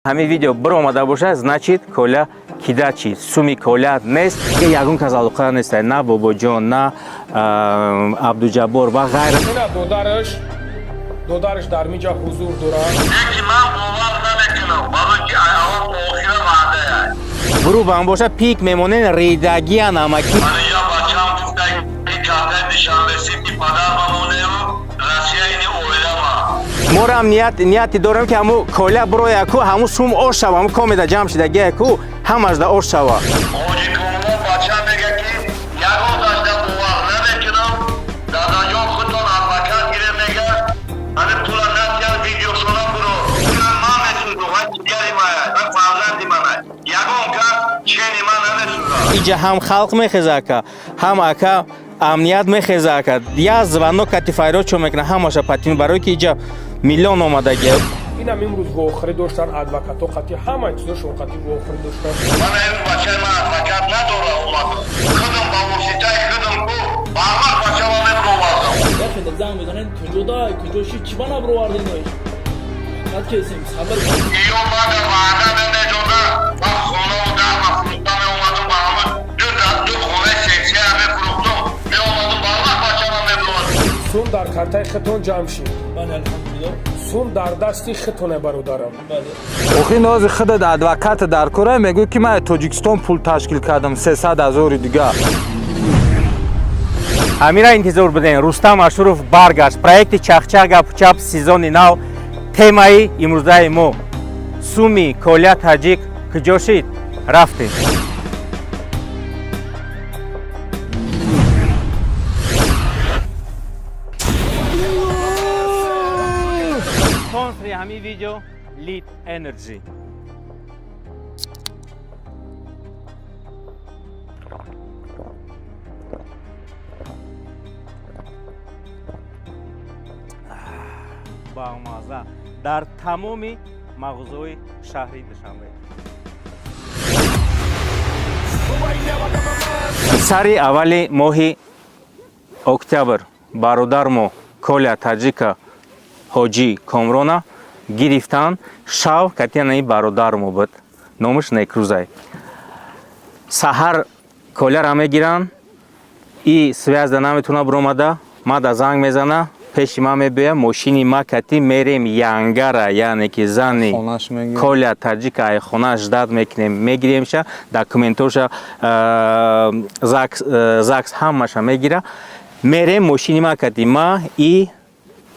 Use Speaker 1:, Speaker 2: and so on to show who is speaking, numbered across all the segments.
Speaker 1: Ҳамин видео биромада бошад, значит, Коля кидачи суми Коля нест, ягон кас алоқа нест, на Бобоҷон, на Абдуҷаббор ва ғайра.
Speaker 2: Ина додараш дар миҷа ҳузур дорад.
Speaker 3: Яки ман бовар намекунам, барои ки аввал охира ваъдая.
Speaker 1: Грубам боша, пик мемонен, ридагиян амаки.
Speaker 3: Маниҷа бачам гуфта, ки картаи Душанбе Сити падар мамонеу Россия ини оилама.
Speaker 1: Морам нияти дорем, ки ҳаму Коля бирояку, ҳаму сум ош шава, ҳаму комеда ҷамъ шидагияку, ҳамаш да ош шава.
Speaker 3: Ҳоҷи Комрон бачам мега, ки ягон дашта бовар намекунам, дадаҷон, худтон адвокат гире, мега, ҳамин пула натиян, видеошона буро, пула ман месӯзам, вай дигари мая, вай фарзанди мана, ягон кас чени ман намесӯзад.
Speaker 1: Иҷа ҳам халқ мехеза, ака, ҳам, ака, амният мехеза, ака. Я звонок кати файрод чо мекуна, ҳамаша патин, барое ки иҷа миллион омадагия.
Speaker 2: Инам имрӯз вохӯрӣ доштан адвокатҳо қатӣ, ҳама чизошон қатӣ вохӯрӣ доштан.
Speaker 3: Мана имрӯз бачаи ман адвокат надора, омад худам ба воситаи худам ку барвақт бачама мебировардам.
Speaker 4: Яхе занг мезанед, куҷо дай, куҷо ши, чӣ ба набировардинош? Баъд кесем, сабр.
Speaker 3: Ё мада ваъда намедода, ман хонаву дарма фурӯхта меомадам, ба ҳама ду хонаи сексия мефурӯхтум, меомадам, барвақт бачама мебировардам.
Speaker 2: Сум дар картаи хитон ҷамъ шид.
Speaker 4: Бале, алҳамдулилло.
Speaker 2: Сум дар дасти хитоне, бародарам.
Speaker 4: Бале.
Speaker 5: Охи нози худат адвокат дар кора, мегӯй, ки ман Тоҷикистон пул ташкил кардам, 300 ҳазори дига.
Speaker 1: Ҳамира интизор будем. Рустам Ашуров баргашт. Проекти «Чахчах гапучап», сезони нав. Темаи имрӯзаи мо: суми Коля Таҷик куҷо шид? Рафтем. Спонсори ҳамин видео Lead Energy. Бамаза, дар тамоми мағозаҳои шаҳри Душанбе. Сари аввали моҳи октябр бародар мо Коля Таҷика, Ҳоҷӣ Комрона гирифтан. Шав катянаи бародар мо буд, номаш Некрузай. Саҳар Коляра мегиранд и связь да наметуна биромада, мада занг мезана, пеши ман мебиёя, мошини ма кати мерем янгара, яъне ки зани
Speaker 5: Хонаш мегирем.
Speaker 1: Коля Таҷика ай хона ждать мекунем, мегиремша, документоша, ЗАГС ҳамаша мегира, мерем мошини ма кати, ма и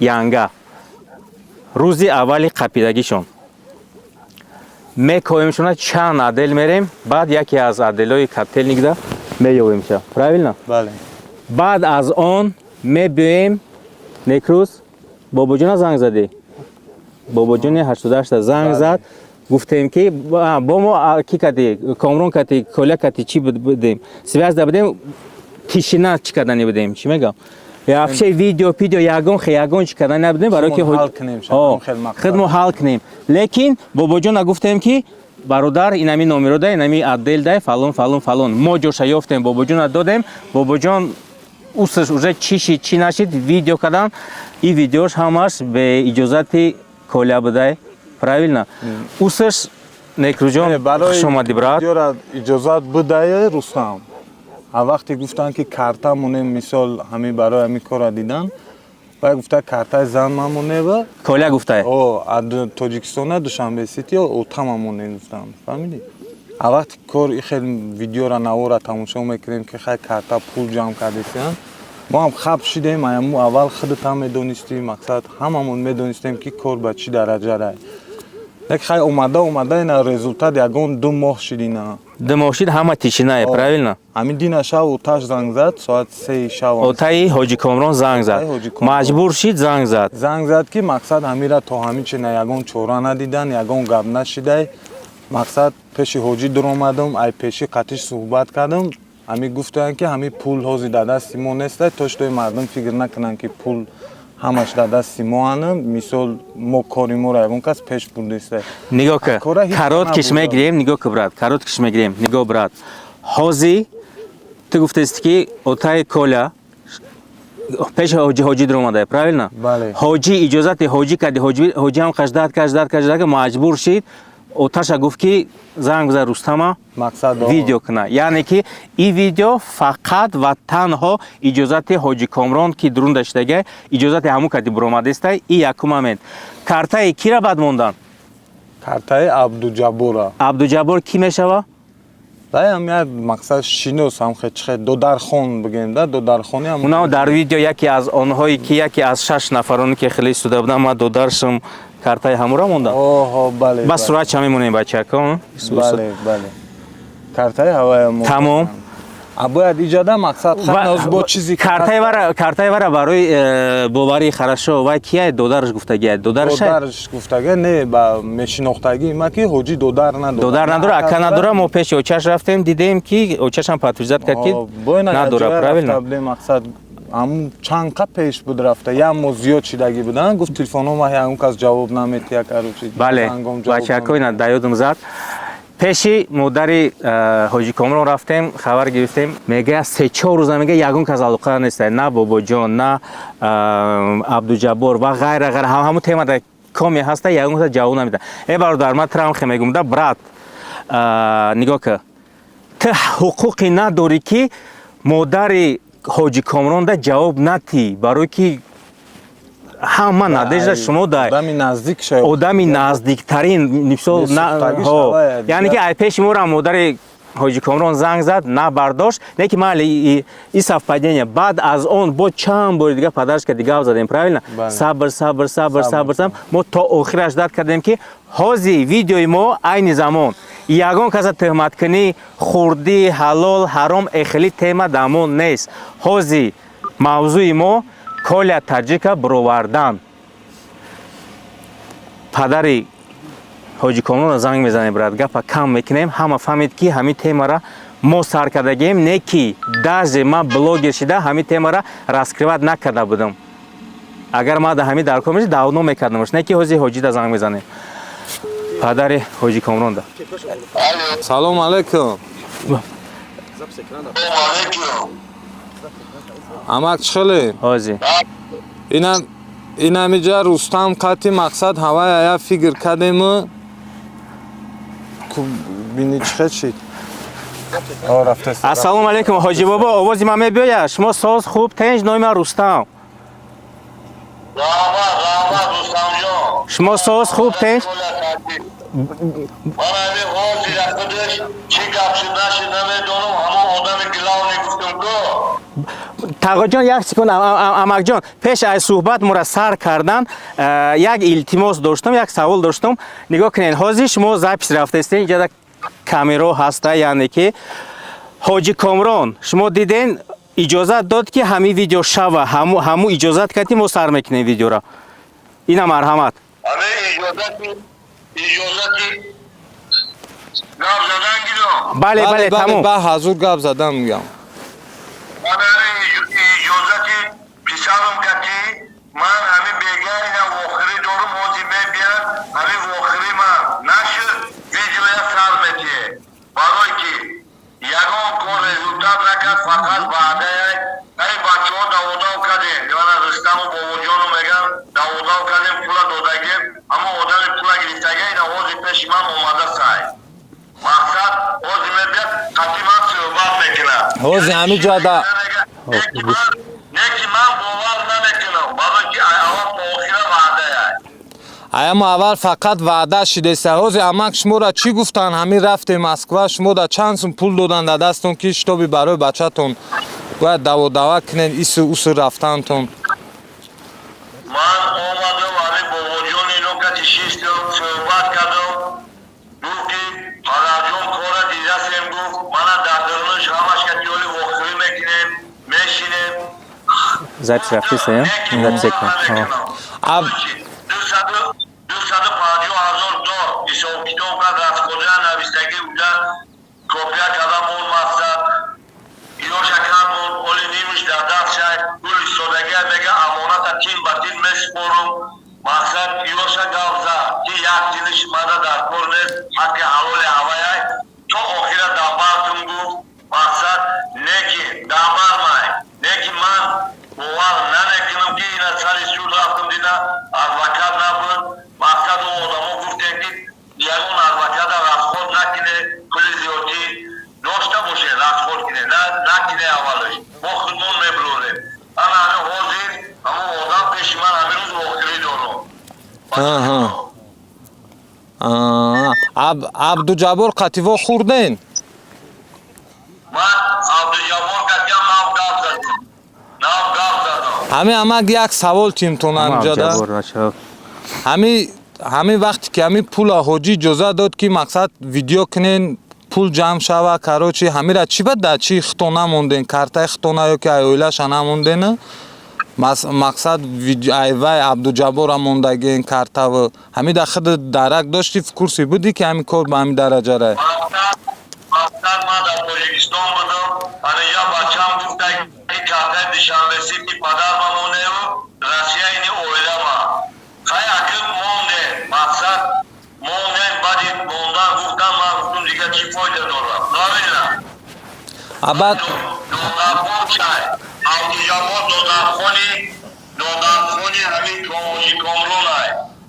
Speaker 1: янга. Рӯзи аввали қапидагишон мекоемшона, чанд отдел мерем, баъд яке аз отделои Котельникда меёвемша, правильно?
Speaker 5: Бале.
Speaker 1: Баъд аз он мебиёем. Некрӯз Бобоҷона занг задӣ, Бобоҷони 88 занг зад, гуфтем, ки бо мо ки кати Комрон, кати Коля, кати чӣ будем, связь да будем, тишина чӣ кардани будем, чӣ мегам, вообще видео пидео ягон хе ягон чӣ кардани набудем, барои ки
Speaker 5: Худмон ҳал кунем, ша,
Speaker 1: О,
Speaker 5: ҳам хел мақсад.
Speaker 1: Худмо ҳал кунем, лекин Бобоҷона гуфтем, ки бародар, инами номеро да, инами отдел дай, фалон, фалон, фалон, мо ҷоша ёфтем, Бобоҷона додем. Бобоҷон усаш уже чӣ шид, чӣ нашид, видео кардан, и видеош ҳамаш бе иҷозати Коля будай, правильно? Усаш, Некрӯҷон, хуш омадӣ, брат.
Speaker 5: Видеора иҷозат будае, Рустам, а вақте гуфтанд, ки карта монем, мисол, ҳамин барои ҳамин кора дидан, вай гуфта, картаи зан мамонева.
Speaker 1: Коля гуфтай?
Speaker 5: О, а Тоҷикистона, Душанбе Сити отама монем, гуфтам, фаҳмидӣ? А вақте кор и хел видеора, навора тамошо мекунем, ки хай, карта пул ҷамъ кардесиан, мо ҳам хаб шидем. Аяму аввал худатам медонистӣ, мақсад, ҳамамон медонистем, ки кор ба чӣ дараҷа рай. Лек хай, омада омада ина результат ягон 2 моҳ шидина.
Speaker 1: 2 моҳ шид, ҳама тишинае, правильно?
Speaker 5: Ҳамин дина шав оташ занг зад, соати 3 шав.
Speaker 1: Отаи Ҳоҷи Комрон занг зад.
Speaker 5: Отаи Ҳоҷи Комрон.
Speaker 1: Маҷбур шид, занг зад.
Speaker 5: Занг зад, ки мақсад, ҳамира то ҳамин чина ягон чора надидан, ягон гап нашидай. Мақсад, пеши ҳоҷӣ дуромадам, ай пеши қатиш суҳбат кардам, ҳамин гуфтанд, ки ҳамин пул ҳозир дар дасти мо нестай, то шудои мардум фикр накунанд, ки пул ҳамаш дар дасти мо ана, мисол, мо кори моро ягон кас пеш бурдестай.
Speaker 1: Нигоҳ ка.
Speaker 5: Кора ҳеҷ
Speaker 1: Короткиш
Speaker 5: набуда.
Speaker 1: мегирем, нигоҳ ка, брат, короткиш мегирем. Нигоҳ, брат, ҳозир ту гуфтести, ки отаи Коля пеши ҳоҷӣ дуромада, правильно?
Speaker 5: Бале.
Speaker 1: Ҳоҷӣ иҷозати ҳоҷӣ кади, ҳоҷӣ ҳам қаждат, каждат, каждат, маҷбур шид. Оташа гуфт, ки занг биза Рустама,
Speaker 5: Мақсад
Speaker 1: видео куна. Яъне ки ин видео фақат ва танҳо иҷозати Ҳоҷи Комрон, ки дурун даштага, иҷозати ҳамун кади буромадистай. И якум момент. Картаи кира бад мондан?
Speaker 5: Картаи Абдуҷаббора.
Speaker 1: Абдуҷаббор кӣ мешава?
Speaker 5: Даям як мақсад шинос ҳам хе чихе додархон бигем да, додархони ҳам.
Speaker 1: Уна дар видео яке аз онҳое ки, яке аз шаш нафароне ки хеле истода буданд, ма додаршам, картаи ҳамура мондан.
Speaker 5: Оҳо, бале.
Speaker 1: Ба сурат ча мемонем, бачако.
Speaker 5: Бале, картаи ҳавая мо.
Speaker 1: Тамом.
Speaker 5: А бояд иҷода мақсад ханос бо чизи.
Speaker 1: Картаи вара барои боварӣ, хорошо, вай кияй, додараш гуфтагия, додарша?
Speaker 5: Додараш гуфтага не, ба мешинохтагӣ ма ки ҳоҷи додар надорад.
Speaker 1: Додар надора, ака надора. Мо пеши очаш рафтем, дидем, ки очашам подтверждать кард, ки надора, правильно?
Speaker 5: Мақсад ҳамун чанд қа пеш буд, рафта як моҳ зиёд шидагӣ будан, гуфт телефонҳо ма ягон кас ҷавоб наметия, короче.
Speaker 1: Бале, бачако, ина да ёдум зад. Пеши модари Ҳоҷи Комрон рафтем, хабар гирифтем. Мега, 3-4 рӯза, мега, ягон кас алоқа нест, на Бобоҷон, на Абдуҷаббор ва ғайра ғайра. Ҳамун темада коме ҳаста, ягон кас ҷавоб намеда. Э, бародар, ман трам хе мегум да, брат, нигоҳ ка, ту ҳуқуқе надорӣ, ки модари Ҳоҷи Комронда ҷавоб натӣ, барое ки ҳама надежда шумо дай.
Speaker 5: Одами наздик шояд.
Speaker 1: Одами наздиктарин, мисол.
Speaker 5: Месӯхтагӣ шавад.
Speaker 1: Яъне ки ай пеши моро модари Ҳоҷи Комрон занг зад, набардошт. Не ки майли, и совпадение. Баъд аз он бо чанд бори дига падарашка дига задем, правильно?
Speaker 5: Бале.
Speaker 1: Сабр, сабр, сабр,
Speaker 5: Сабр.
Speaker 1: сабр, сабр. Мо то охираш дад кардем, ки ҳози видеои мо айни замон ягон каса тӯҳматкунӣ, хурдӣ, ҳалол, ҳаром, эхели тема дар мо нест. Ҳози мавзӯи мо Коля Таҷика бировардан. Падари Ҳоҷи Комронро занг мезанем, брат, гапа кам мекунем. Ҳама фаҳмед, ки ҳамин темара мо сар кардагем, не ки даже ман блогер шида ҳамин темара раскрывать накарда будам. Агар ман да ҳамин даркор мешид, давно мекардамаш. Не ки ҳози ҳоҷида занг мезанем, падари Ҳоҷи Комронда.
Speaker 5: Салом алейкум.
Speaker 3: Алейкум.
Speaker 5: Амак, чӣ хеле?
Speaker 1: Ҳози.
Speaker 5: Ина инамиҷа Рустам қати мақсад ҳавая я фикр кардему бини чӣ хел шид. О, рафтаст.
Speaker 1: Ассалому алейкум, ҳоҷи бобо, овози ман мебиёяд? Шумо соз, хуб, тенҷ? Номи ман Рустам.
Speaker 3: Раҳмат, раҳмат, Рустамҷон.
Speaker 1: Шумо соз, хуб, тенҷ?
Speaker 3: Ман ҳамин ҳозира худаш чӣ гап шуд, нашуд, намедонам, ҳамон одами главный гуфтум ку.
Speaker 1: Тағоҷон, як секунд, амакҷон, пеш аз суҳбат мора сар кардан як илтимос доштам, як савол доштам. Нигоҳ кунед, ҳозир шумо запись рафтаистед, инҷа камеро ҳаста, яъне ки Ҳоҷи Комрон, шумо диден, иҷозат дод, ки ҳамин видео шава. Ҳаму иҷозат кард, ки мо сар мекунем видеоро. Ина, марҳамат.
Speaker 3: Ҳамин иҷозати гап задан гирам.
Speaker 1: Бале, бале, тамом.
Speaker 5: Ба ҳазур гап задан мегам.
Speaker 3: Ман ҳамин иҷозати писарам кати ман ҳамин бега ина вохирӣ дорум, ҳозир мебиян, ҳамин вохирӣ ман нашуд, видеоя сар метиҳе, барое ки ягон кор результат накард, фақат ваъдая. Ай, бачаҳо, даводав кардем, мана Рустаму Бобоҷону меган, даводав кардем, пула додагем, аммо одами пула гирифтага ина ҳозир пеши ман омада сай. Мақсад, ҳозир мебияд, қати ман суҳбат мекунад.
Speaker 5: Ҳозир ҳамин ҷода.
Speaker 3: Не ки ман бовар намекунам, барои ки аввал то охира ваъдая.
Speaker 5: Аямо аввал фақат ваъда шидеста. Ҳозир амак шуморо чӣ гуфтанд? Ҳамин рафте Москва, шумо да чанд сум пул додан дар дастон, ки шитоби барои бачатон бояд даводава кунед, ису усу рафтантон?
Speaker 3: Ман омадам, ҳамин Бобоҷон ино кати шистам, суҳбат кардам, гуфт ки падарҷон, кора дидасем, гуфт, мана дар дурнуш ҳамаш кати ёли вохӯрӣ мекунем, мешинем.
Speaker 1: Запись рафтиста, я? Запись экран.
Speaker 3: 250 000 дор ҳисоб-китоб кард, расходия навистагӣ уда копия кардам, он мақсад иёша кард, он оли нимиш дар даст шай пул истодагия, мега, амоната тин ба тин месупорум. Мақсад, иёша гап зад, ки як тиниш мана дар кор нест, ҳаққи ҳалоли ҳаваяй, то охира дабартум, гуфт. Мақсад, не ки дабармай, не ки ман бовар намекунам, ки ина сари суд рафтам, дина адвокат набуд. Мақсад, он одамо гуфтем, ки ягон адвокат.
Speaker 5: Аҳа. Аа, Абдуҷаббор қативо хӯрден?
Speaker 3: Ман Абдуҷаббор катиам нав гап задам. Нав гап задам.
Speaker 5: Ҳами амак, як савол тимтон анҷода. Ҳами вақте ки ҳами пула ҳоҷӣ иҷоза дод, ки мақсад видео кунен, пул ҷамъ шава, короче, ҳамира чӣ ба да чи хито намонден, картаи хитона ё ки ай оилаша намонден? Мақсад, ай вай Абдуҷаббора мондагин картаву ҳами да худ дарак дошти, в курсе будӣ, ки ҳами кор ба ҳами дараҷа рай?
Speaker 3: Мақсад, ман дар Тоҷикистон будам. Аниҷа бачам гуфта, ки картаи Душанбе Сити падар ба моневу Россия ини оилама. Хай, акил монде, мақсад, мондем. Баъди мондан гуфтам, ман гуфтум, дига чӣ фоида дорам, правильно?
Speaker 5: А баъд
Speaker 3: Додархон чай Абдуҷаббор, додархони ҳамин Ҳоҷи Комронай.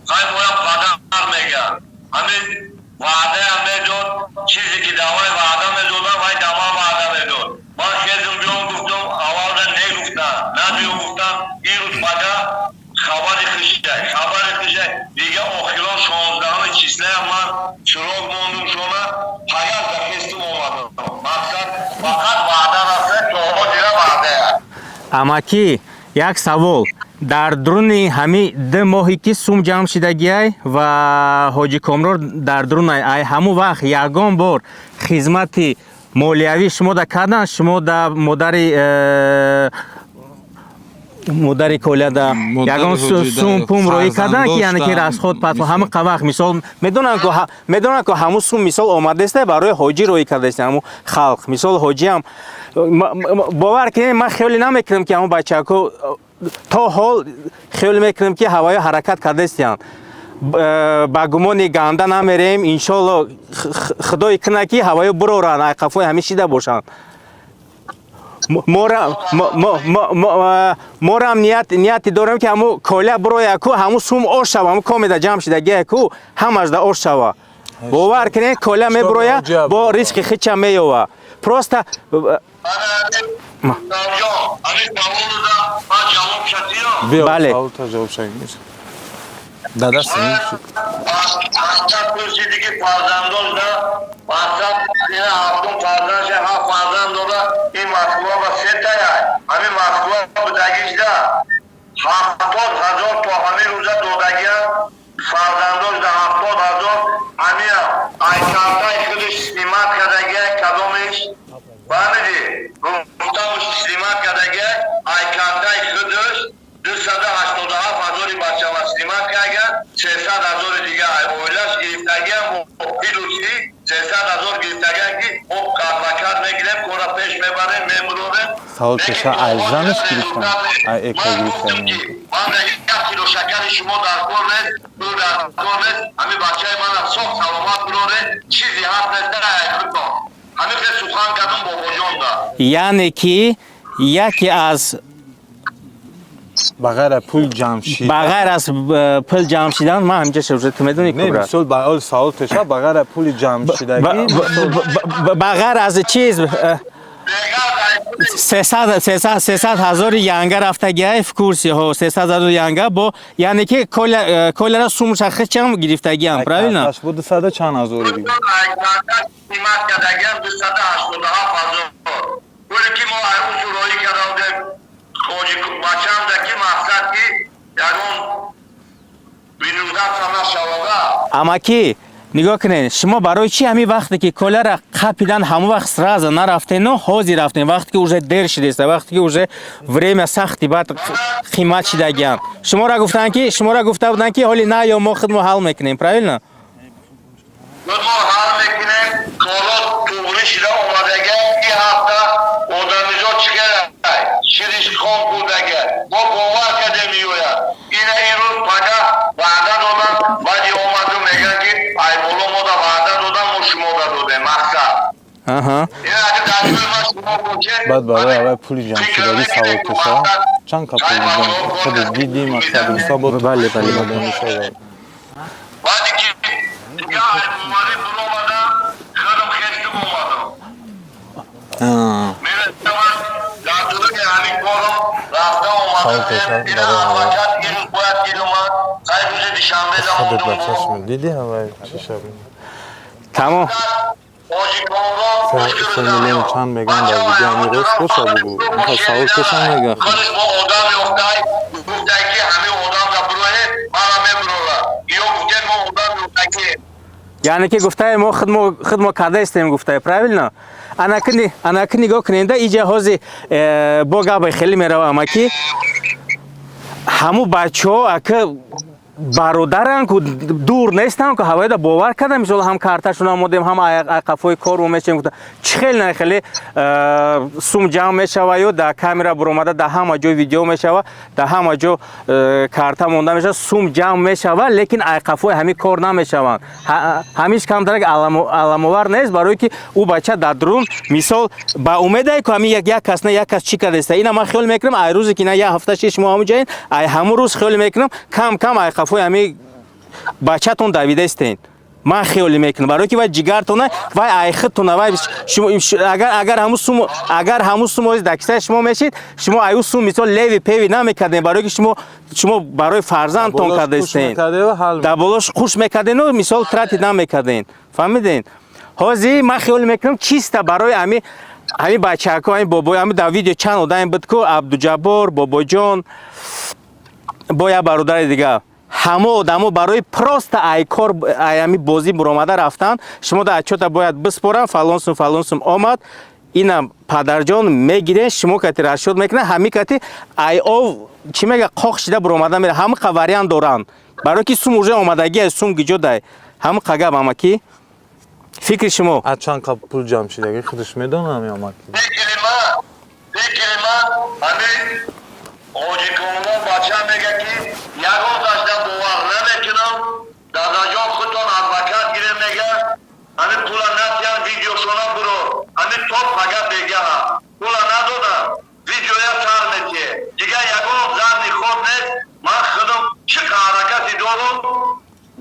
Speaker 3: Хай, моям падар мега, ҳамин ваъдаям медод, чизе ки давай ваъда медодам, вай дама ваъда медод. Ман хезум биём, гуфтум, аввалда негуфтам, набиё гуфтам. Ин рӯз пага хабари хишай, хабари хишай. Дига охирон 16-уми числаям ман чироғ мондум шона, пага захестум, омадам. Мақсад, фақат ваъда рафта, то ҳозира ваъдая.
Speaker 1: Амакӣ, як савол: дар дуруни ҳами 2 моҳе ки сум ҷамъ шидагиай ва ҳоҷи Комрон дар дурунай, ай ҳамун вақт ягон бор хизмати молиявӣ шумо да кардан, шумо да модари модари Коляда
Speaker 5: Модари
Speaker 1: ягон
Speaker 5: ҳоҷида,
Speaker 1: сум пум роӣ кардан, ки яъне ки
Speaker 5: фарзандоштан,
Speaker 1: расход пас
Speaker 5: мисол.
Speaker 1: Ҳама вақт, мисол, медонам ку ҳамун сум, мисол, омадааста, барои ҳоҷӣ роӣ кардааст ҳамун халқ. Мисол, ҳоҷиам бовар кунед, ман хиёле намекунам, ки ҳамун бачако то ҳол хиёл мекунам, ки ҳавоё ҳаракат кардаистиянд. Ба гумони ганда намерем, иншолло, худое кунад, ки ҳавоё буроранд, ай қафои ҳамин шида бошанд. Морам нияти дорем, ки ҳаму Коля буроя ку, ҳаму сум ош шава, ҳаму комеда ҷамъ шидагия ку, ҳамаш да ош шава. Бовар кунед, Коля мебуроя, бо ризқи хича меёва. Просто
Speaker 3: Ҷон, ҳамин саволуда ман ҷавоб шатиём.
Speaker 5: Биё,
Speaker 1: Бале.
Speaker 5: саволта ҷавоб шавем. Дада синим шуд.
Speaker 3: Мақсад, пурсиди, ки фарзандон да, мақсад, ина ҳафтум фарзандша, ҳафт фарзанд дора. Ин Москва ба сетая, ҳамин Москва будагишда 70 000 то ҳамин рӯза додагиам фарзандош да, 70 000. Ҳамина ай картаи худаш снимать кардагия, кадомиш фаҳмидӣ, гуфтамуш, снимать кардагия ай картаи худаш 287 ҳазори бачама снимать карда, 300 000-и дига ай оилаш гирифтагиам, плюси 300 000 гирифтагиам, ки мо адвокат мегирем, кора пеш мебарем, мемурорем.
Speaker 5: Савол пеша ай занаш гирифтан, ай эка гирифтан.
Speaker 3: Ман як кило шакари шумо дар кор нест, пул дар кор нест. Ҳамин бачаи мана соф саломат бироре, чизе ҳаст нест, ай худтон. Ҳамин хел сухан кардум бобоҷон да.
Speaker 1: Яъне ки яке аз
Speaker 5: Ба ғайр аз пул ҷамъ шид.
Speaker 1: Ба ғайр аз пул ҷамъ шидан, ман ҳамҷа шуда, ту медонӣ,
Speaker 5: Не,
Speaker 1: кубра.
Speaker 5: мисол, ба ҳол савол теша, ба ғайр аз пули ҷамъ шидагӣ.
Speaker 1: Ба ғайр аз чиз
Speaker 3: Бегар ай пули
Speaker 1: 300 ҳазори янга рафтагиай, в курсе ҳо, 300 ҳазор янга бо, яъне ки Коляра сумша хичам гирифтагиам, правильно?
Speaker 5: Карташ бо дусада чанд ҳазори дига.
Speaker 3: Ай карта снимать кардагиам 287 000. Пуле ки мо ай усу роӣ карда будем хоҷи бачаам да, ки мақсад, ки ягон винудатса нашавада.
Speaker 1: Амакӣ, нигоҳ кунед, шумо барои чӣ ҳамин вақте ки Коляра қапидан, ҳамон вақт сразу нарафтену ҳозир рафтем, вақте ки уже дер шидеста, вақте ки уже время сахти баъд қимат шидагиам? Шуморо гуфта буданд, ки ҳоли на ё мо худ мо ҳал мекунем, правильно?
Speaker 3: Мо ҳал мекунем, коро туғрӣ шида омадага. Ин ҳафта одамизод чӣ кардай, шириш хом бурдага. Мо бовар кардем, меояд. Ина ин рӯз пага ваъда додан, баъди омаду мегӯянд, ки ай боло мо да ваъда додан, мо шумо да додем. Мақсад, ина агар дар ҷои ман шумо бошед.
Speaker 5: Баъд барои аввал пули ҷамъ шидагӣ савол теша, чанд ка пули ҷамъ худат дидӣ, мақсад, мисол, бо
Speaker 1: Бале.
Speaker 3: Баъди ки дига ай боварӣ буромада, худам хестим, омадам. Мерасавам дар дуруни ҳамин кором рафта
Speaker 5: Савол
Speaker 3: омада.
Speaker 5: теша,
Speaker 3: Ина
Speaker 5: барои аввал.
Speaker 3: адвокат ирӯз бояд гирумад, сай рӯзи душанбе.
Speaker 5: Худат ба
Speaker 3: мондум.
Speaker 5: чашм диди, ҳавай чӣ шаб.
Speaker 1: Тамом.
Speaker 5: 3 миллион чанд меган дар видео, ҳами рост боша, бугу. Инқа савол пешам мега.
Speaker 3: Худаш бо одам ёфтай, гуфтай, ки ҳамин одам да буроҳе, мана мебурора. Ё гуфтен, мо одам ёфтай, ки
Speaker 1: Яъне ки гуфтае, мо худмо кардаистем, гуфтае, правильно? Анаки нигоҳ куненда, иҷа ҳози бо гапе хеле мерава, амаки. Ҳаму бачаҳо ака бародаран ку, дур нестан ку, ҳавояда бовар карда, мисол, ҳам карташона модем, ҳам қафои кор мешем. Гуфта, чӣ хел на хеле сум ҷамъ мешава ё дар камера буромада, дар ҳама ҷо видео мешава, дар ҳама ҷо карта монда мешава, сум ҷамъ мешава, лекин айқафои ҳамин кор намешаванд. Ҳамиш камтарак аламовар нест, барое ки ӯ бача дар дурун, мисол, ба умедае ку ҳамин як кас на як кас чӣ кардаиста. Ина ман хиёл мекунам, ай рӯзе ки на як ҳафта шиш моҳ ҳамун ҷаин, ай ҳамун рӯз хиёл мекунам, кам кам айқафои ҳамин бачатон давидаистен. Ман хиёле мекунам, барое ки вай ҷигартона, вай айхитона, вай шумо агар ҳамун сум ози дар кисаи шумо мешид, шумо аю сум, мисол, левый певый намекардем, барое ки шумо барои фарзандтон
Speaker 5: Болош куш
Speaker 1: кардаистен.
Speaker 5: мекардева, ҳал.
Speaker 1: Дар болош хуш мекардену, мисол, тратить намекарден, фаҳмиден? Ҳозир ман хиёл мекунам, чиста барои ҳами бачаҳако, ҳами бобои, ҳами дар видео чанд одаме буд ку: Абдуҷаббор, Бобоҷон, бо як бародари дига. Ҳамо одамо барои просто ай кор, ай ҳами бозӣ буромада рафтан, шумо да отчёта бояд биспорам, фалон сум, фалон сум омад, инам, падарҷон, мегирен, шумо кати расчёт мекунад, ҳами кати ай ов чӣ мега, қоқ шида буромада мера. Ҳамиқа вариант доранд, барои ки сум уже омадагӣ, сум гиҷо дай. Ҳамиқа гап, амаки, фикри шумо?
Speaker 5: А чанд қа пул ҷамъ шидаги, худаш медонам ё амаки?
Speaker 3: Фикри ман, ҳамин ҳоҷиконлон бача мега, ки ягон ташда бовар намекунам. Дадаҷон, худтон адвокат гире, мега, ҳамин пула натиян, видеошона буро, ҳамин то пага бегаҳа пула надодам, видеоя сар метие, дигар ягон задний ход нест. Ман худам чӣ ҳаракати дорум,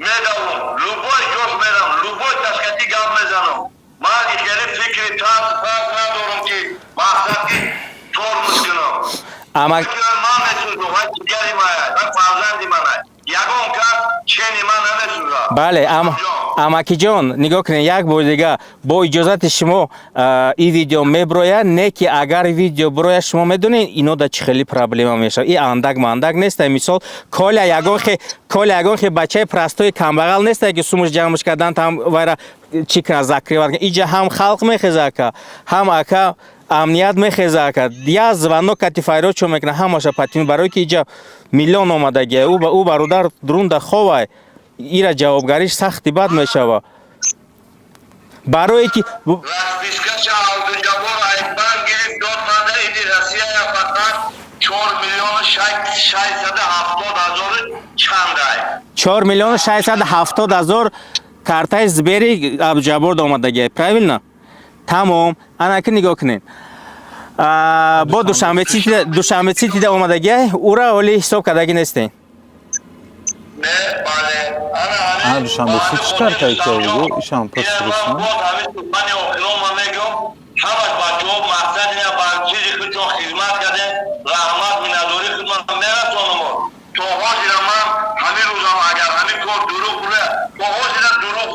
Speaker 3: медавам, любой ҷош мерам, любой ташкати гап мезанам. Ман хеле фикри тарс фарқ надорам, ки мақсад ки тормоз кунам.
Speaker 1: Ама
Speaker 3: Ман месӯзам, вай ҷигари мая, вай фарзанди мана, ягон кас чени ман намесӯзад.
Speaker 1: Бале, амакиҷон, нигоҳ кунед, як бор дига бо иҷозати шумо ин видео меброяд, не ки агар видео брояд, шумо медонед, ино да чӣ хели проблема мешавад. И андак мандак неста. Мисол, Коля ягон хе бачаи простой камбағал неста, ки сумуш ҷамъш кардан там вайра чӣ кунад, закрывать. Иҷа ҳам халқ мехеза, ака, ҳам ака амният мехеза, ака. Я звонок кати файро чо мекунад, ҳамаша патим, барое ки иҷа миллион омадагия. Ӯ бародар дурунда ховай, ира ҷавобгариш сахти бад мешава, барое ки
Speaker 3: Распискаша Абдуҷаббор Айбан гирифт, дод манда, иди Россияя фақат 4 670 000 чандай.
Speaker 1: 4 670 000 картаи Сбери Абдуҷаббор омадагия, правильно? Тамом. Анаки нигоҳ кунед, бо Душанбе Ситида омадагия, ура ҳоли ҳисоб кардагӣ нестем.
Speaker 3: Не, бале.
Speaker 5: А Душанбе Сити чӣ картаи ки бугу, ишам пурсирусан.
Speaker 3: Боз ҳамин сухани охирон ман мегӯям: ҳамаш бачаҳо мақсад ина ба чизи худшон хизмат кардем, раҳмат, миннатдорӣ худман мерасонам. То ҳозира ман ҳамин рӯзам, агар ҳамин кор дурӯғ буда, то ҳозира дурӯғ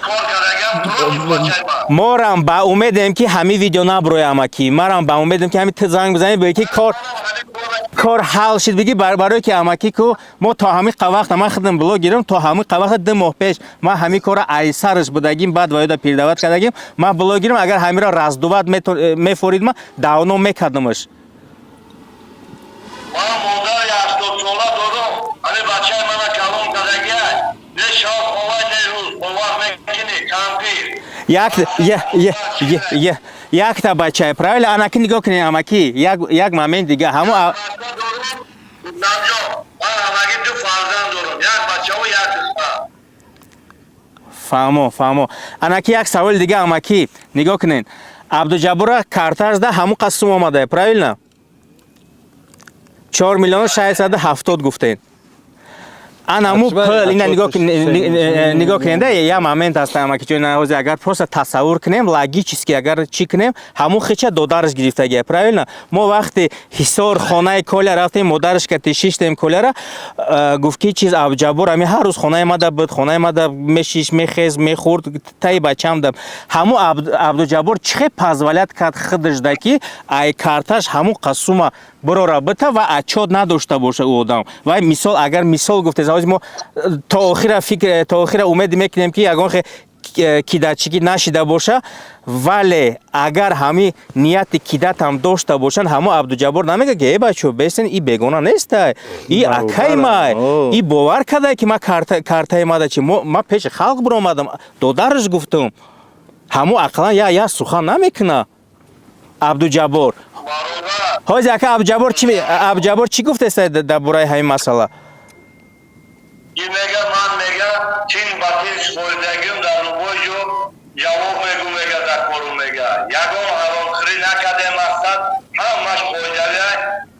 Speaker 3: кор кардагам против бачаи ман.
Speaker 1: Морам ба умедем, ки ҳамин видео наброя, амаки. Марам ба умедем, ки ҳамин ту занг бизанӣ, бигӣ, ки кор ҳал шид, бигӣ, барое ки, амакӣ ку, мо то ҳамин вақта, ман худам блогерам, то ҳамин вақта, 2 моҳ пеш ман ҳамин кора айсараш будагим, баъд ваёда передавать кардагим. Ман блогерам, агар ҳаминро раздувать мефорид, ман давно мекардамаш.
Speaker 3: Ман модари 80-сола дорам, ҳамин бачаи мана калон кардагия, не шаб ховай, не рӯз, бовар мекунӣ, кампир.
Speaker 1: Як я якта бачае, правильно? Анаки нигоҳ кунед, амаки, як момент дига ҳамо
Speaker 3: Бача дорам, Рустамҷон, ман ҳамагӣ ду фарзанд дорам, як бачаву як духтар.
Speaker 1: Фаҳмо, фаҳмо. Анаки як саволи дига, амаки, нигоҳ кунед, Абдуҷаббора карташ да ҳамун қад сум омадае, правильно? 4 670 гуфтед. Анаму пул ина нигоҳ
Speaker 5: Отчёт
Speaker 1: нигоҳ кунед, я момент аст, амаки ҷон, ҳозир агар просто тасаввур кунем, логически агар чӣ кунем, ҳамун хича додараш гирифтагия, правильно? Мо вақте Ҳисор, хонаи Коля рафтем, модараш кати шиштем, Коляра гуфт, ки чиз, Абҷаббор ами ҳар рӯз хонаи мада буд, хонаи мада мешиш, мехез, мехӯрд, таи бачам да. Ҳамун Абдуҷаббор чӣ хел позволять кард худашда, ки ай карташ ҳамун қасума бирора бита ва отчёт надошта боша ӯ одам? Вай мисол, агар мисол гуфтез, ҳозир мо то охира фикр, то охира умед мекунем, ки ягон хе кидачигӣ нашида боша, вале агар ҳами нияти кидатам дошта бошанд, ҳамо Абдуҷаббор намега, ки э, бачо, бесен, и бегона нестай, и акай май, и бовар кардай, ки ма картаи мада чи ма пеши халқ биромадам, додараш гуфтум, ҳамо ақаллан я сухан намекуна Абдуҷаббор.
Speaker 3: Бародар.
Speaker 1: Ҳозир, ака Абдуҷаббор чӣ, Абдуҷаббор чӣ гуфтеста дар бораи ҳамин масъала?
Speaker 3: Ки мега, ман мега, чин ба тин споридагим, дар любой ҷо ҷавоб мегу, мега, дар кору мега, ягон ҳаромхӯрӣ накардем, мақсад ҳамаш қоидавия.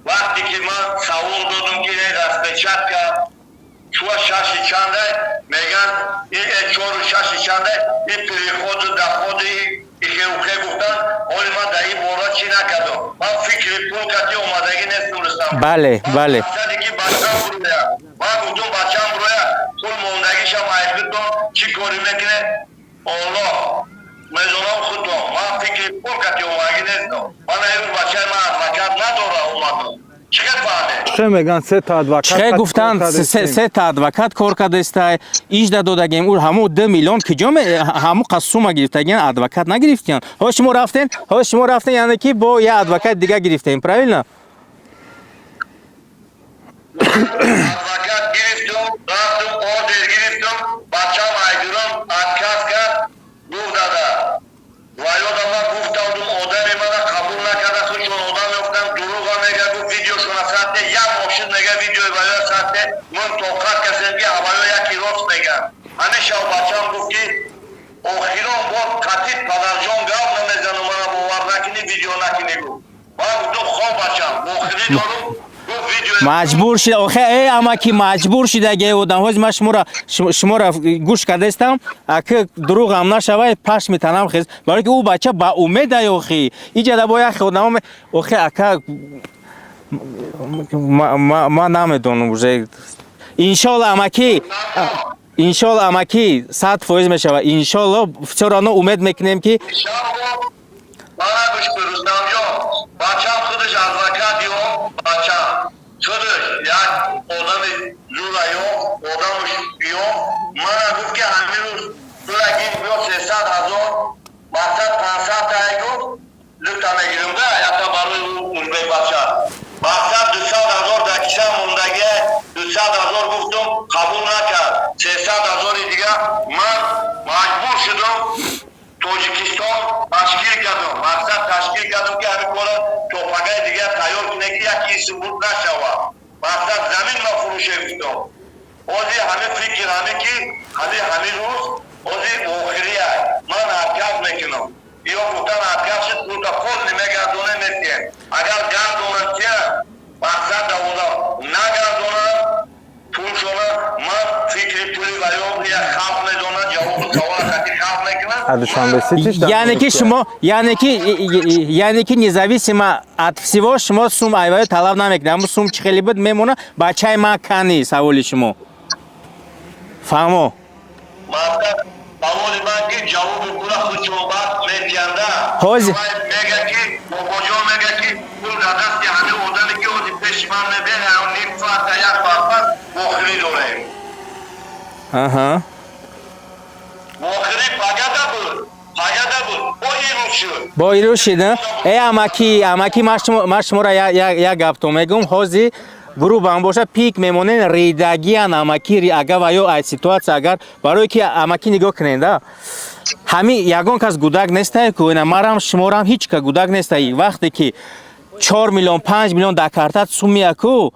Speaker 3: Вақте ки ман савол додум, ки распечатка чуа шаши чандай меган, и чору шаши чандай, и переходу доходи ихеухе гуфтан. Ҳоли ман дар ин бора чӣ накардам, ман фикри пул кати омадагӣ нестум, Рустам.
Speaker 1: Бале, бале.
Speaker 3: Мақсаде ки бачам буроя, ман гуфтум, бачам буроя, пул мондагишам айбитон, чӣ корӣ мекунед, Оллоҳ медонам худтон. Ман фикри пул кати омадагӣ нестам. Ман имрӯз бачаи ман адвокат надора, омадам, чӣ хел фаҳмед?
Speaker 5: Чӣ меган, се та адвокат
Speaker 1: Чӣ
Speaker 5: кор
Speaker 1: гуфтанд?
Speaker 5: кардестем.
Speaker 1: Се та адвокат кор кардестай, ижда додагем, ӯ ҳамун 2 миллион киҷо ҳамун қасума гирифтагиан, адвокат нагирифтиян. Ҳо, шумо рафтен, ҳо, шумо рафтен, яъне ки бо я адвокат дига гирифтем, правильно?
Speaker 3: Адвокат гирифтум, рафтум, ордер гирифтум, бачам айдурам отказ кард, гуфт: «Дада, ваёда ман гуфтам, одами мана қабул накарда, худшон одам ёфтан, дурӯға мега». Гуфт: «Видеошона сатте, як мошин», мега, «видеои ваёя сатте, мон тоқат касем, ки аввало яки рост меган». Ҳамин шав бачам гуфт, ки охирон бор қатид падарҷон гап намезану, мана бовар накунӣ, видео накунӣ, гуфт. Ман гуфтум: «Хоб, бачам, охирӣ дорум», гуфт, видео.
Speaker 1: Маҷбур шида охе, э, амаки, маҷбур шидаге одам. Ҳозир ман шуморо гӯш кардастам, аки дурӯғам нашавай, пашми танам хез, барое ки ӯ бача ба умедай. Охи, иҷада бо яхе одамо, охи, ака, ман намедонам уже. Иншолло, амаки, иншолло, амаки, 100% мешава, иншолло. Всё равно умед мекунем, ки
Speaker 3: Иншалло, мана гӯш кун, Рустамҷон, бачам худаш адвокат ё бачам худаш як одами зура ё одамуш ё мана гуфт, ки ҳамин рӯз пулаги ё 300 000, мақсад 500 тай, гуфт, дута мегирам да, якта барои узбек бача, мақсад 200 000 дар киса мондагия, 200 000 гуфтум, қабул накард, 300 000-и дига ман маҷбур шудам, Тоҷикистон ташкил кардам, мақсад ташкил кардам, ки ҳамин кора то пагаи дигар тайёр кунем, ки яки субут нашавад, мақсад замин ма фурӯше гуфтам. Ҳозир ҳамин фикр, ҳамин ки ҳамин рӯз ҳозир охирия, ман отказ мекунам. Ё гуфтан, отказ шуд, пулта пол намегардонем, метиҳем. Агар гардонам, тия, мақсад давода нагардонам пулшона, ман фикри пули ваё як халқ медонад, ҷавобу савола хати халқ мекунад.
Speaker 5: А Душанбе Ситиш
Speaker 1: Яъне ки шумо, яъне ки независимо от всего шумо сум айваё талаб намекунед, ҳамун сум чӣ хеле буд, мемона. Бачаи ман кани, саволи шумо фаҳмо.
Speaker 3: Мақсад саволи ман, ки ҷавоби пула худшон баъд метиҳанда.
Speaker 1: Ҳозир.
Speaker 3: Мега, ки бобоҷон мега, ки пул дар дасти ҳамин одаме, ки ҳозир пеши ман мебеҳа, ним соата, як соат пас вохирӣ дорем. Вохирӣ пагада буд, пагада буд, бо ирӯз шуд.
Speaker 1: Бо ирӯз шид. Э, амаки, амаки, ман шуморо як гаптон мегӯм. Ҳозир грубам боша, пик мемонен, ридагиян, амаки, агар ва ё ай ситуация, агар барое ки, амаки, нигоҳ кунед, а ҳамин ягон кас гудак нестай ку, ина марам, шуморам, ҳеҷ ка гудак нестай. Вақте ки 4 миллион, 5 миллион дар картат сум меяку,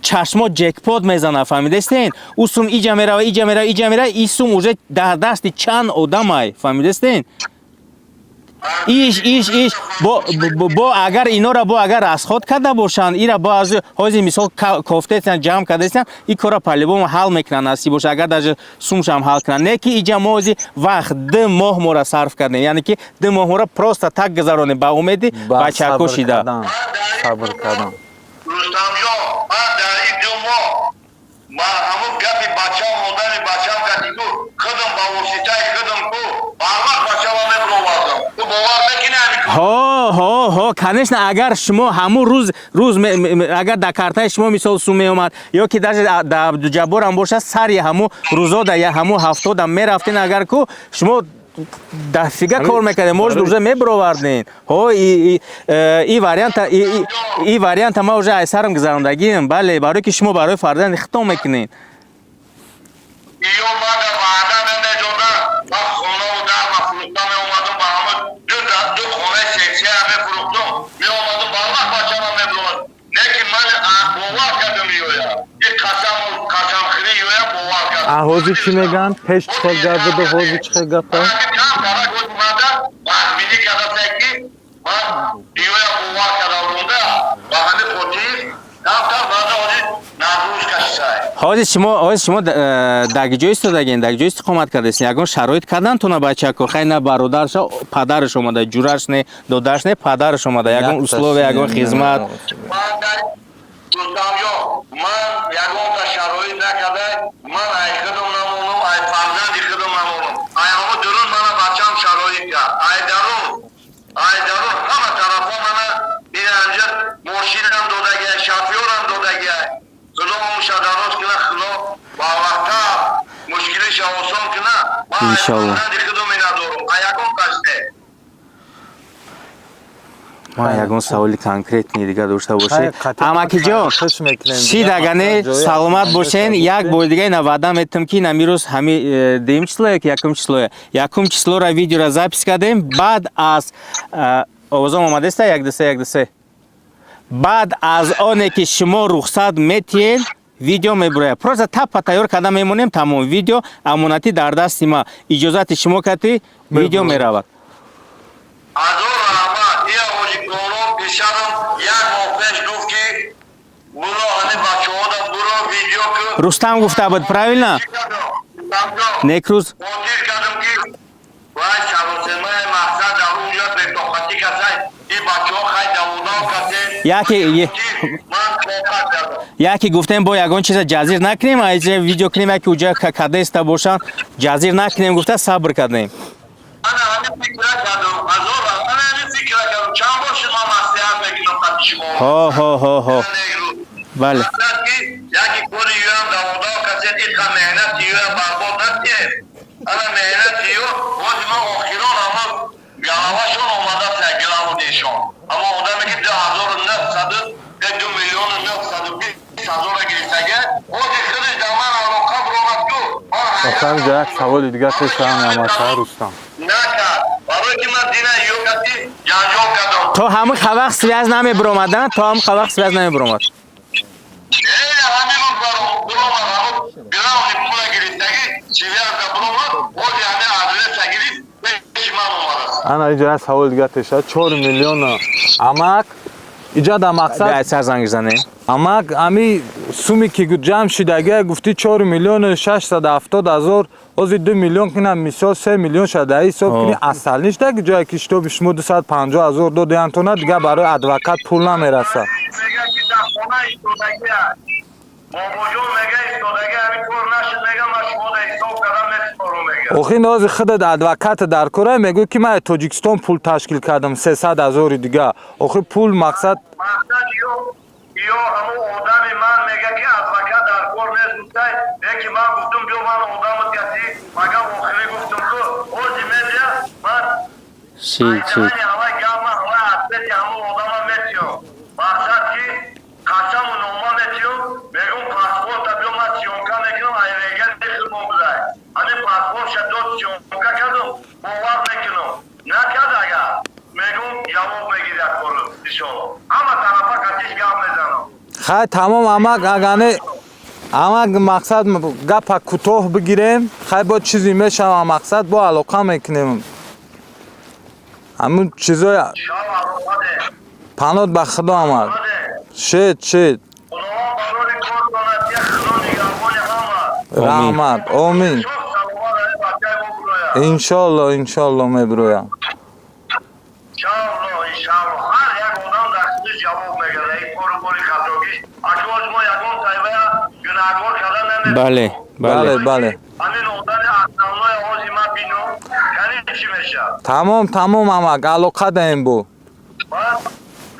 Speaker 1: чашмо ҷекпот мезана, фаҳмидестен? Ӯ сум иҷа мерава, иҷа мерава, иҷа мерава, и сум уже дар дасти чанд одамай, фаҳмидестен? Иш бо агар инора бо агар расход карда бошанд, ира бо аз ҳози мисол кофтесиян, ҷамъ кардасиян, и кора по-любому ҳал мекунанд, насиб боша, агар даже сумшам ҳал кунанд. Не ки иҷа мо ҳози вақт 2 моҳ мора сарф кардем, яъне ки 2 моҳ мора просто так гузаронем ба умеди
Speaker 5: Ба
Speaker 1: бачако
Speaker 5: сабр
Speaker 1: шида.
Speaker 5: кардан, сабр кардан.
Speaker 3: Рустамҷон, ман дар ин 2 моҳ ман ҳамун гапи бачам, модари бачам кати ку худам ба воситаи худам ку барвақт бачама мебировардам. Ту бовар мекунӣ ҳамин?
Speaker 1: Ҳо, конечно, агар шумо ҳамун рӯз агар дар картаи шумо мисол сум меомад ё ки даже дар Абдуҷабборам бошад, сари ҳамун рӯзода я ҳамун ҳафтода мерафтен, агар ку шумо дофига кор мекардем, может, уже мебировардем. Ҳо, и варианта и варианта ма уже ай сарам гузарондагием, бале, барое ки шумо барои фарзанди хитон мекунед.
Speaker 3: Ё мада ваъда намедодам, ман хонаву дарма фурӯхта меомадам, ба ҳамун ду хонаи сексия мефурӯхтум, меомадам, барвақт бачама мебировард. Лекин ман бовар кардам, ёя и қасаму қасамхӯрӣ, ёя бовар кардам.
Speaker 5: А ҳозир чӣ мегӯянд? Пеш чӣ хел гап буду, ҳозир чӣ хел гапа?
Speaker 3: Кам тарак мада бадбинӣ кардаса, ки ман ёя бовар карда буда, ба ҳамин хотир камтар баъда ҳозир нагрузка шисай.
Speaker 1: Ҳозир шумо дар ҷо истодагин, дар ҷо истиқомат кардастин, ягон шароит кардан туна бачако? Хай, на бародарша, падараш омада, ҷураш не, додараш не, падараш омада, ягон условия, ягон хизмат?
Speaker 3: Ман дар Рустамҷон, ман ягонта шароит накарда, ман ай худам намонам, ай фарзанди худам намонам, ай ҳамо дурун мана бачам шароит кард, ай дарун ҳама тарафҳо мана инанҷа мошинам додагия, шофёрам додагия. Худо умша дароз куна, Худо ба вақта мушкилиша осон куна. Ман ай
Speaker 1: Иншалло.
Speaker 3: фарзанди худам надорам, ай ягон кас не.
Speaker 1: Ма ягон саволи конкретный дига дошта бошед?
Speaker 5: Хай, қатъи-
Speaker 1: Амакиҷон,
Speaker 5: хуш мекунем.
Speaker 1: чӣ дагане, саломат бошен. Як бори дига ина ваъда метам, ки ина мирӯз ҳами дуюм числое ки якум числое, якум числора видеора запись кардем. Баъд аз овозом омадеста, як, ду, се, як, ду, се. Баъд аз оне ки шумо рухсат метиҳед, видео мебурояд. Просто тапа тайёр карда мемонем, тамом. Видео амонатӣ дар дасти ма, иҷозати шумо кати видео меравад.
Speaker 3: Азор раҳмат. Ия ҳоҷи Корон писарам як моҳ пеш гуфт, ки буро, ҳами бачаҳода буро, видео ку.
Speaker 1: Рустам гуфта буд, правильно? Некрӯз.
Speaker 3: Хотир кардам, ки вай саросемаи мақсад дар унҷа бетоқатӣ касай, и бачаҳо хай даводав касе. Ман тоқат кардам.
Speaker 1: Яке гуфтем, бо ягон чиза ҷазир накунем, айҷа видео кунем, яке уҷа кадаиста бошанд, ҷазир накунем гуфта, сабр кардем.
Speaker 3: Ана ҳамин фикра кардам, азор, ана ҳамин фикра кардам. Чанд бор шуд, ман маслиҳат мекунам қати шумо.
Speaker 1: Ҳо, бале.
Speaker 3: Мақсад ки яки кори юям даводав касе, иқа меҳнати юям барбод натиҳем. Ана меҳнати ю бози ман охирон ама галавашон омада главнишон, аммо одаме ки 2900, 2 920 000 гирифтага, бози худаш дар ман алоқа биромад ку.
Speaker 5: Охир як саволи дига пешам, амаша Рустам.
Speaker 3: Накард, барои ки ман дина ё кати ҷанҷол кардам.
Speaker 1: То ҳамин вақт связь намебиромад, то ҳамин вақт связь намебиромад.
Speaker 3: Ҳамин рӯз биромад, ҳамун главный пула гирифтагӣ связь биромад, бози ҳамин адреса гирифт, пеши ман омадааст.
Speaker 5: Ана иҷа як саволи дига пеша, 4 миллиона, амак, иҷа дар мақсад.
Speaker 1: Сар занг занем.
Speaker 5: Амак, ами суми ки ҷамъ шидагия гуфтӣ, 4 миллиону 670 ҳазор, ози 2 миллион кунам, мисол 3 миллион шада, ҳисоб кунӣ, асал ништаги ҷое ки шитоби шумо 250 ҳазор додиантона, дига барои адвокат пул намераса.
Speaker 3: Мега, ки дар хона истодагия, бобоҷон мега, истодагия, ҳамин кор нашуд, мега, ман шумода ҳисоб кардам, месупорам, мега.
Speaker 5: Охи нози худат адвоката дар кора, мегӯй, ки ман Тоҷикистон пул ташкил кардам, 300 ҳазори дига. Охи пул мақсад.
Speaker 3: Мақсад ё ҳамун одами ман мега, ки адвокат дар кор нест, гуфтай, леки ман гуфтум, биё, ман одамат каси магам охирӣ гуфтум ку ози медия ман.
Speaker 1: Ши чи?
Speaker 3: Ҳавай гапма, ҳавай ответи ҳамун одама метиём. Мақсад ки қасаму нома метиём, мегум, паспорта биё, ман съёмка мекунам, айрегани хидмон будай. Ҳамин паспортша дод, съёмка кардум, бовар мекунам. Накард агар, мегум, ҷавоб мегирад кору, иншолло. Ҳама тарафа қатиш гап мезанам.
Speaker 5: Хай, тамом, амак, агане амак, мақсад гапа кӯтоҳ бигирем. Хай, бо чизе мешава, мақсад бо алоқа мекунем. Ҳамун чизои.
Speaker 3: Шав алоқаде.
Speaker 5: Панот ба Худо, амак. Шед, шед.
Speaker 3: Худованд барори кор донад, як Худо нигаҳбони ҳама.
Speaker 5: Раҳмат, омин.
Speaker 3: Шоҳ саломат ҳами бачаи мо бурояд.
Speaker 5: Иншолло, иншолло, мебироям.
Speaker 3: Иншалло, иншалло. Ҳар як одам дар худиш ҷавоб мегирад. Ин кору бори хатогиш. Акоз мо ягон тайвая гунаҳкор карда наметавонем.
Speaker 1: Бале.
Speaker 5: Бале, бале.
Speaker 3: Ҳамин одами основной ози ма бино, яъне чӣ мешавад?
Speaker 5: Тамом, тамом, амак, алоқа даем бу.
Speaker 3: Баъд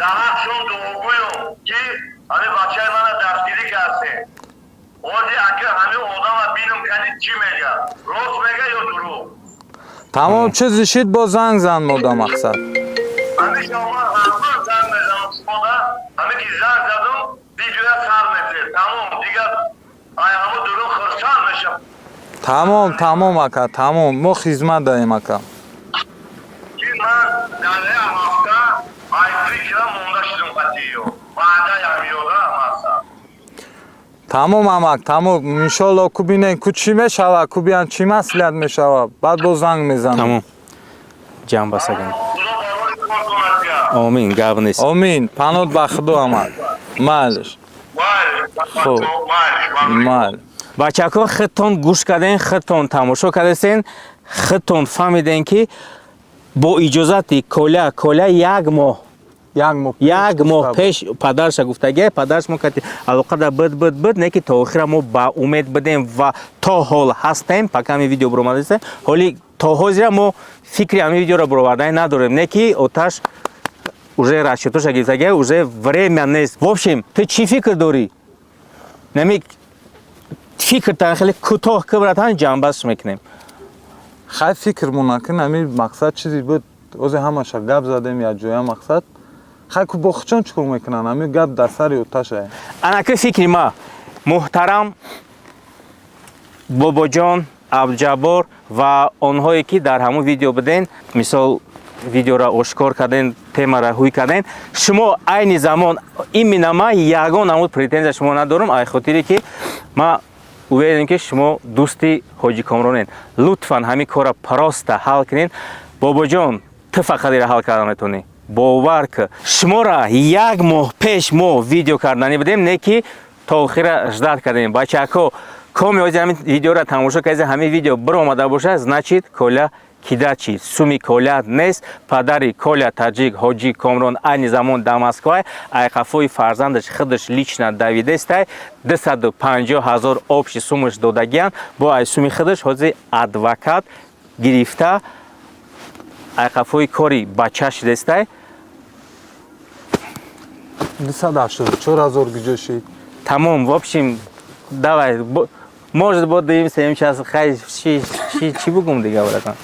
Speaker 3: дар ҳақшон дуогӯём, ки ҳамин бачаи мана дастгирӣ кардем. Ози ака ҳамин одама бинум, кани чӣ мега, рост мега ё дурӯғ.
Speaker 5: Тамом, чизи шид, бо занг зан мода, мақсад.
Speaker 3: Ҳамеша ман ҳатман занг мезанам шумода. Ҳаме ки занг задум, видеоя сар метед, тамом, дигар ай ҳамо дурӯғ хурсанд мешавам.
Speaker 5: Тамом, тамом, ака, тамом, мо хизмат даем, ака.
Speaker 3: Ки ман дар як ҳафта ай фикрам монда шудум қатиё баъда ҳамиёда мақсад.
Speaker 5: Тамом, амак, тамом, иншолло, ку бинем, ку чӣ мешава, ку биям, чӣ маслиҳат мешава, баъд боз занг мезанам.
Speaker 1: Тамом, ҷамъ басаган.
Speaker 3: Худо барори кор кунад я.
Speaker 1: Омин, гап нест.
Speaker 5: Омин, панот ба Худо, амак, майлиш. Хуб.
Speaker 3: Майли.
Speaker 5: Майл.
Speaker 1: Бачако, худтон гӯш карден, худтон тамошо кардесен, худтон фаҳмиден, ки бо иҷозати Коля, Коля як моҳ
Speaker 5: як моҳ.
Speaker 1: Як моҳ пеш падарша гуфтагия, падарш мо кати алоқада буд, буд, буд, не ки то охира мо ба умед будем ва то ҳол ҳастем. Пока ҳамин видео буромадаст, ҳоли то ҳозира мо фикри ҳамин видеоро буровардани надорем, не ки оташ уже расчётоша гирифтагия, уже время нест. В общем, ту чӣ фикр дорӣ? Нами фикртан хеле кӯтоҳ кибратан ҷамъбастш мекунем.
Speaker 5: Хай, фикр монакун, ҳамин мақсад чизи буд, озе ҳамаша гап задем якҷоя, мақсад, хай, ку бо хучон чӣ кор мекунанд, ҳамин гап дар сари оташа.
Speaker 1: Анаки фикри ма, муҳтарам Бобоҷон Абдуҷаббор ва онҳое, ки дар ҳамон видео буден, мисол, видеоро ошкор карден, темаро ҳуй карден, шумо айни замон именно ма ягон намуд претензия шумо надорам, ай хотире ки ма уверенем, ки шумо дӯсти Ҳоҷи Комронен. Лутфан, ҳамин корро просто ҳал кунед. Бобоҷон, ту фақат ира ҳал карда метавонӣ, бовар ки шуморо як моҳ пеш мо видео карданӣ будем, не ки то охира ждать кардем. Бачако, коми ҳозир ҳамин видеоро тамошо кардед, ҳамин видео биромада бошад, значит, Коля кидачи суми Коля нест. Падари Коля Таҷик, Ҳоҷи Комрон, айни замон дар Москвай, айқафои фарзандаш худаш лично давидестай, 250 ҳазор общий сумаш додагиян, бо ай суми худаш ҳозир адвокат гирифта, айқафои кори бача шидестай.
Speaker 5: 284 ҳазор гиҷо шид.
Speaker 1: Тамом, в общем, давай, может, бо дуюм, сеюм час, хай, чи бугум дига, братан?